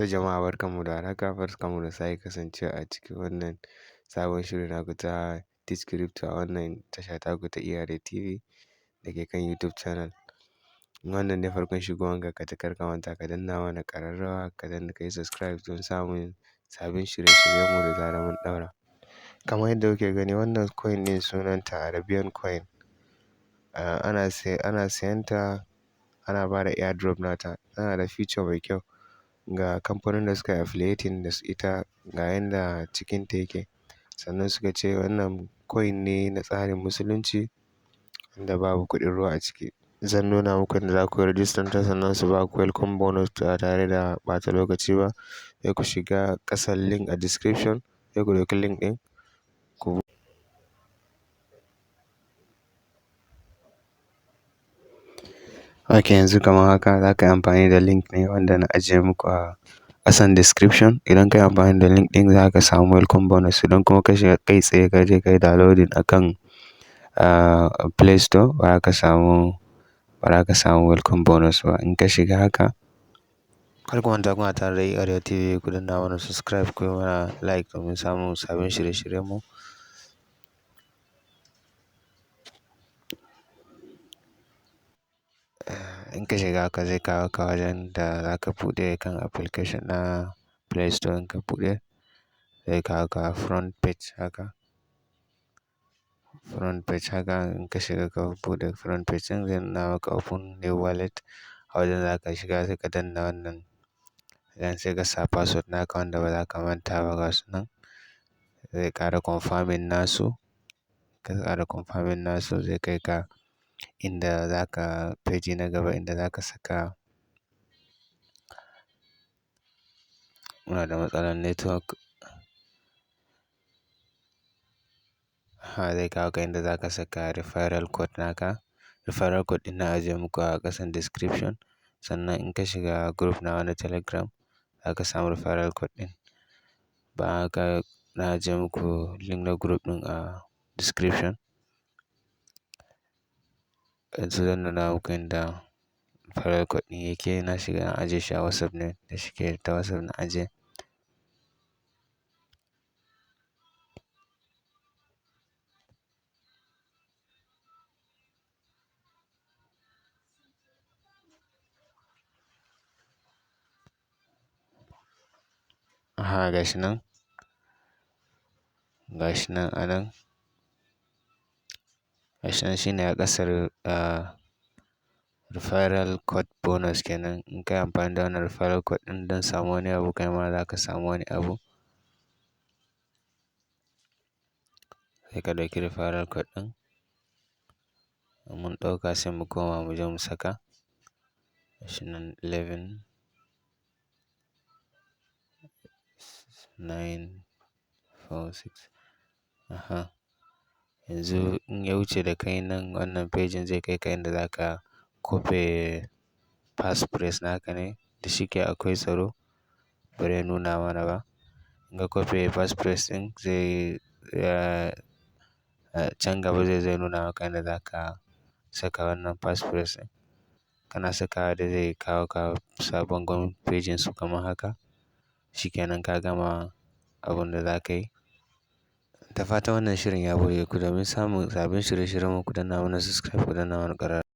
Jama'a, barkanmu da warhaka, barkanmu da sake kasancewa a cikin wannan sabon shiri naku ta Teach Crypto a wannan tasha taku ta ERA TV da ke kan YouTube channel. In wannan ne farkon shigowanka, ka kar ka manta ka danna mana ƙararrawa, ka danna ka yi subscribe don samun sabbin shirye-shiryenmu da zarar mun ɗaura. Kamar yadda kuke gani, wannan coin ɗin sunanta Arabian coin. Ana siyan ta, ana ba da airdrop nata, tana da feature mai kyau. Ga kamfanin da suka yi affiliating da ita, ga yanda cikinta yake. Sannan suka ce wannan coin ne na tsarin Musulunci wanda babu kuɗin ruwa a ciki. Zan nuna muku yadda za ku yi rijistar ta, sannan su ba ku welcome bonus ba tare da ɓata lokaci ba. Sai ku shiga ƙasan link a description, sai ku ɗauki link ɗin ku. Ok, yanzu kamar haka za ka yi amfani da link ne wanda na ajiye muku a ƙasan description. Idan ka yi amfani da link ɗin, za ka samu welcome bonus. Idan kuma ka shiga kai tsaye ka je ka yi downloading akan Play Store, ba za ka samu welcome bonus ba. In ka shiga haka, kar ku manta kuna tare da Arewa TV, ku danna mana subscribe, ku yi mana like domin samun sabbin shirye-shiryenmu. In ka shiga haka, zai kawo ka wajen da za ka buɗe kan application na Play Store. In ka buɗe, zai kawo ka front page haka. Front page haka, in ka shiga ka buɗe front page ɗin, zai nuna maka open new wallet. A wajen za ka shiga, sai ka danna wannan. Then sai ka sa password naka wanda ba za ka manta ba, ga su nan. Zai ƙara confirming nasu. Ka ƙara confirming nasu, zai kai ka inda za ka page na gaba inda za ka saka. Muna da matsalar network. Ha, zai kawo ka inda za ka saka referral code naka. Referral code ɗin na ajiye muku a ƙasan description. Sannan in ka shiga group nawa na Telegram, za ka samu referral code ɗin. Bayan haka, na ajiye muku link na group ɗin a description. Yanzu zan nuna muku inda referral code ɗin yake. Na shiga na ajiye shi a WhatsApp ne, da shike ta WhatsApp na ajiye. Aha, gashi nan. Gashi nan a nan. Gashi nan shine a ƙasar, referral code bonus kenan. In ka yi amfani da wannan referral code ɗin don samu wani abu, kai ma za ka samu wani abu. Sai ka ɗauki referral code ɗin. Mun ɗauka, sai mu koma mu je mu saka. Gashi nan, 11, 9, 4, 6. Aha. Yanzu in ya wuce da kai nan, wannan page zai kai ka inda za ka copy passphrase naka ne. Da shike akwai tsaro, bare nuna mana ba. In ka copy passphrase ɗin, zai can gaba zai nuna maka inda za ka saka wannan passphrase ɗin. Kana sakawa da zai kawo ka sabon page su kamar haka. Shikenan, ka gama abun da za ka yi. Da fatan wannan shirin ya burge ku. Domin samun sabbin shirye-shiryenmu, ku danna mana subscribe, ku danna mana ƙararrawa.